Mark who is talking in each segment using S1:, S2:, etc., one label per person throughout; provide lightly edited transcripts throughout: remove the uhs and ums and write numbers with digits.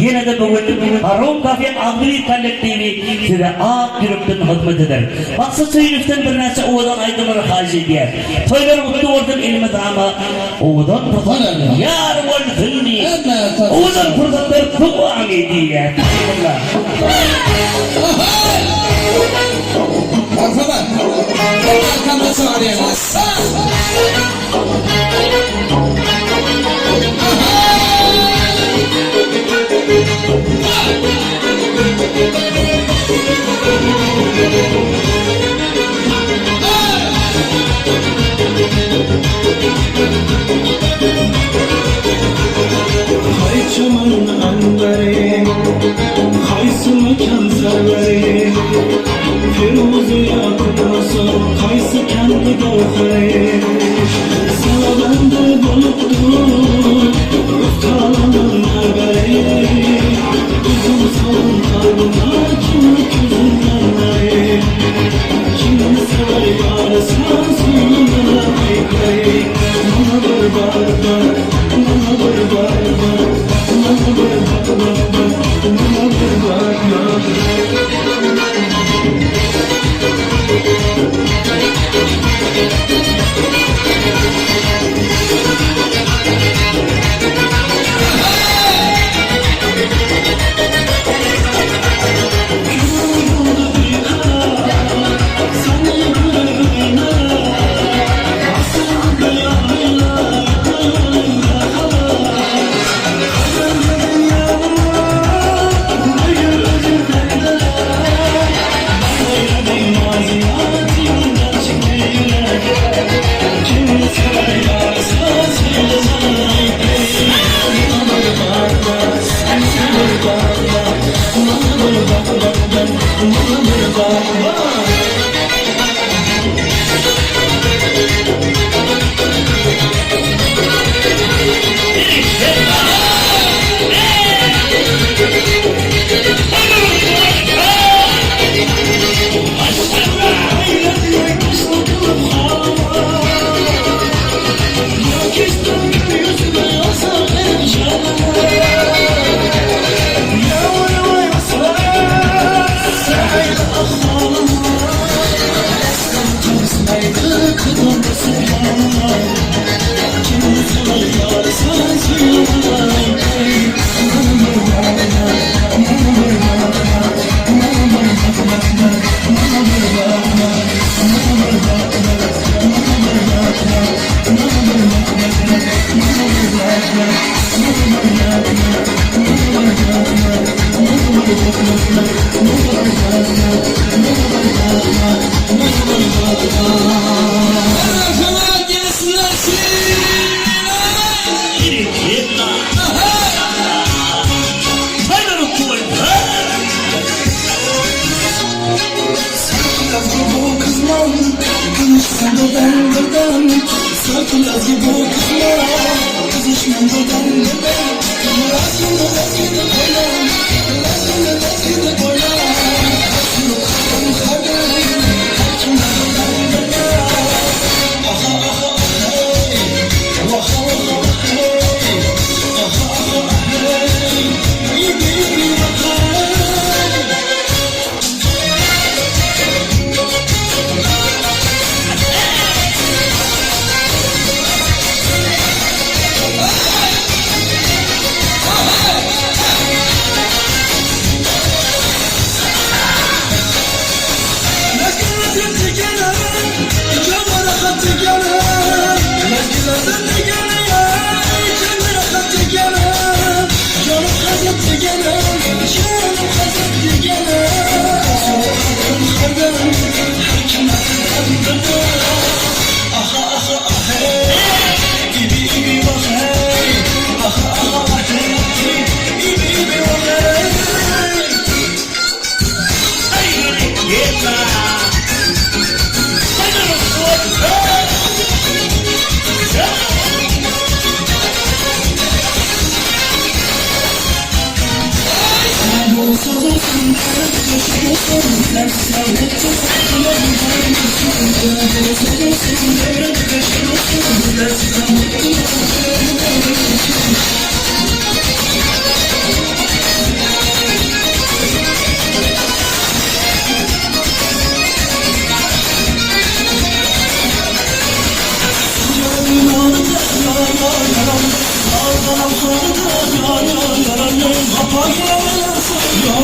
S1: Ýene-de bu gün Harum Cafe agzybir kollektiwi size ak ýürekden hyzmat eder. Maksat Söýünowdan birnäçe owadan aýdymlary haýyş edýäs. Toýlar gutly bolsun elmydama owadan pursatlar ýar bolsun diýip owadan pursatlar dowam edýär. Bismillah.
S2: Marhamat. Arkamda çagyrýan.
S3: Haý çaman anbary, Haýsy mekan serweri, Firuzy ýakup bolsa, Haýsy kendi göwheri. Salabende bolup dur, Rüstalanyň erberi, Üzüm salan kalbyna Kim öküzünden beri. Kimni sewer ýary sen söýgüme aýkary, Maňa bir bar bar, maňa bir bar bar, Maňa bir bak bak bak, maňa bir bak bak.
S2: Marhamat gelsinler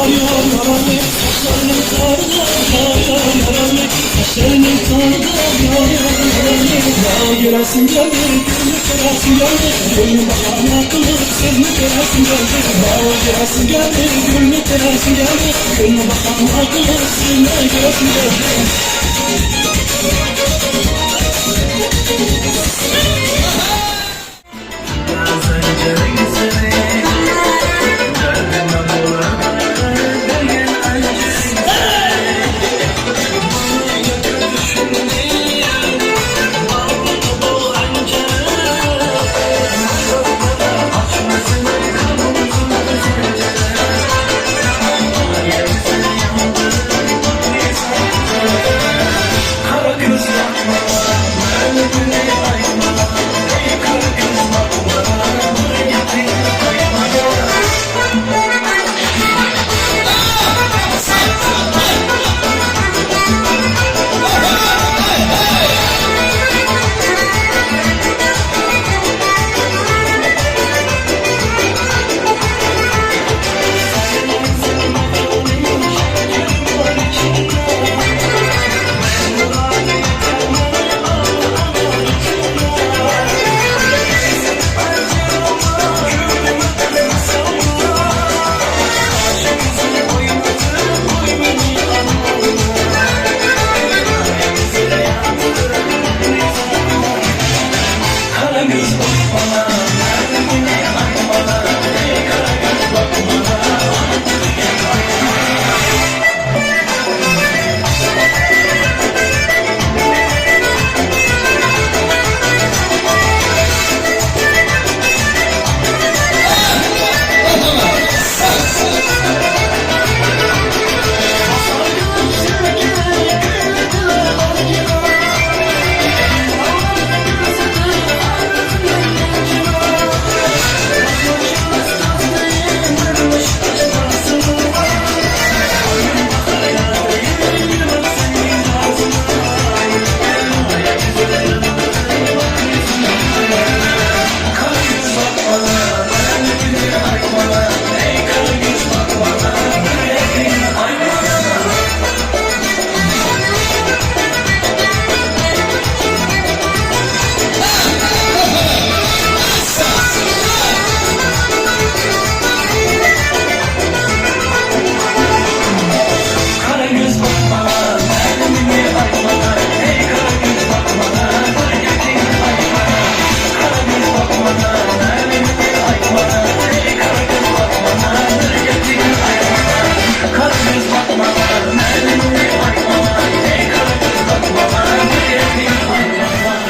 S3: Yar yaralı Saçlarının tarda Yar yar yaralı Saçlarının tarda Yar yar yaralı Ya göresim geldi Gülünü göresim geldi Gülünü bahane kılıp Seni göresim geldi Ya göresim geldi Gülünü göresim geldi Gülünü bahane kılıp Seni göresim geldi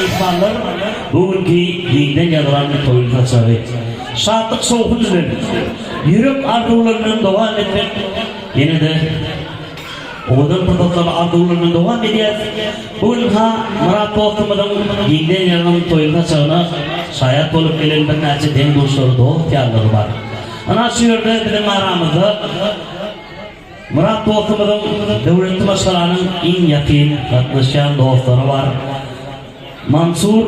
S1: Myhmanlar bu günki giňden ýazylan toýuň saçagy. Şatlyk-şowhun bilen, ýürek arzuwlary bilen dowam etmek ýene-de owadan pursatlary arzuwlar bilen dowam edýär. Bu gün ha Myrat dostumyzyň giňden ýazylan toýuň saçagyna şaýat bolup gelen birnäçe deň-duşlary, dost-ýarlary bar. Ynha şu ýerde biziň aramyzda Myrat dostumyzyň döwletli maşgalanyň iň ýakyn gatnaşýan dostlary bar. Mansur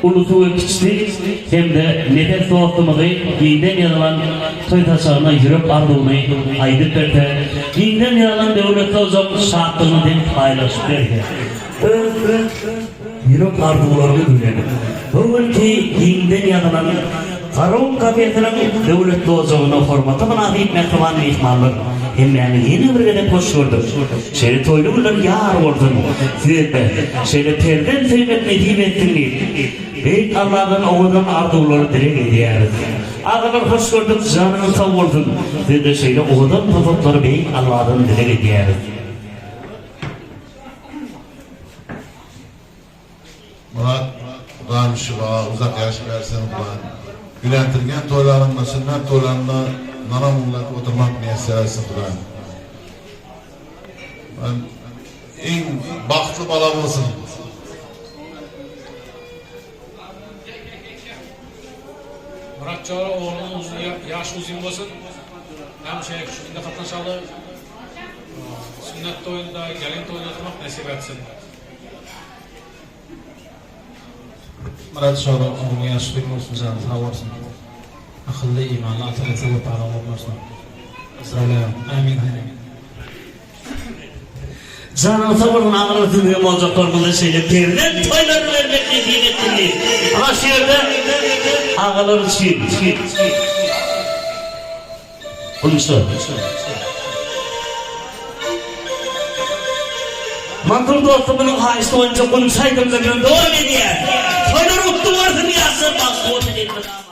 S1: ulusy we kiçisi hem-de Nepes dostumyzy giňden ýazylan toý saçagyna ýürek arzuwyny aýdyp berse, giňden ýazylan döwletli ojagyň şatlygyny deň paýlaşyp berse, öz ýürek arzuwlaryny bilen bu günki giňden ýazylan Garagum kafesiniň döwletli ojagyna hormata mynasyp mähriban myhmanlar, hemmäňizi ýene bir gezek hoş gördük. Şeýle toýly günler ýar bolsun! Size-de şeýle perzent söýmek nesip etsin diýip, Beýik Alladan owadan arzuwlary dileg edýäris. Agalar hoş gördük, janyňyz sag bolsun! Size-de şeýle owadan pursatlary Beýik Alladan dileg edýäris.
S4: Myrat Hudaýym şypa uzak ýaş bersin Hudaýym. Gülentirgen toýlaryňda sünnet toýlarynda nanam uwladyp oturmak miýesser etsin Hudaýym. Hudaýym iň bagtly bala bolsun.
S5: Myrat jora oglunyň uzyn ýaşy uzyn bolsun. Hem şeýle şu günde gatnaşaly. Sünnet toýunda, gelin toýunda oturmak nesip etsin.
S6: Myrat şora ömrüň ýaşy uzyn bolsun jany sag bolsun. Akylly imanly ata enesi wepaly oglan bolsun. Pozdrawlýu. Amin.
S1: Janyň sag bolsun agalar sizge boljaklarymyza şeýle perzent toýlaryny bermek nesip etsin diýip. Ana şu ýerde agalar üçin. Gunça. Mansur dostumyzyň haýyşty boýunça Gunça aýdymlary bilen dowam edýär. Toýlar gutly bolsun ýaşlar bagtly bolsun elmydama.